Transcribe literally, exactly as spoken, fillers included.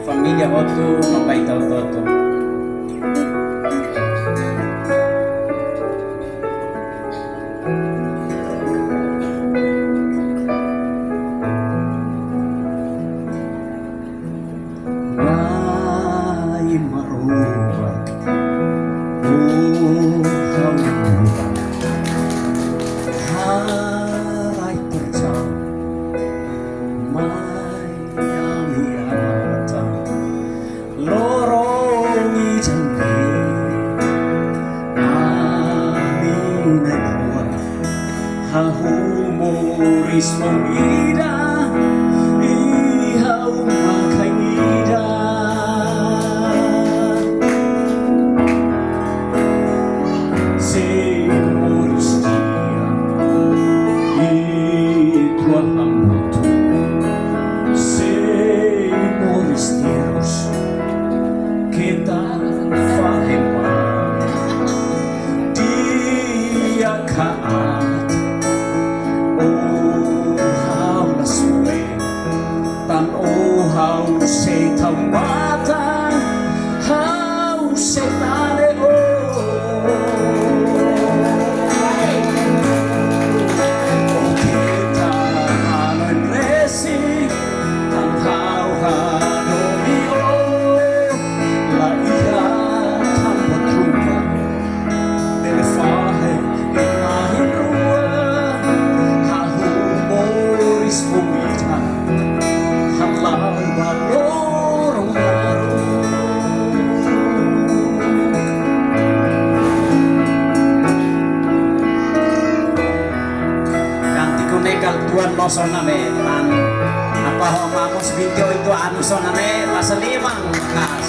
Família hotu, no pai tau toto. Mai maroba, oh, hau muda, harai terjal, mai ami atan. Loron ida-ne'e, ami na'in-rua, hahú moris foun ida, iha uma kain ida. Sei moris di'ak, ita hamutuk. Sei moris terus, keta fahe mai. Di'ak ka aat, oh ha'u la sue. Tan oh ha'u sei tau matan, ha'u sei tane oh. Oh keta hanoin resik, tan ha'u hadomi oh. La iha tanba truka, bele fahe ita na'in-rua, hahú moris foun ida, hala'o ba loron balu. Kántiku ne'e kala tuan no sona me tan. Apá ho Amos vinte e oito anos sona me pasa liman kas.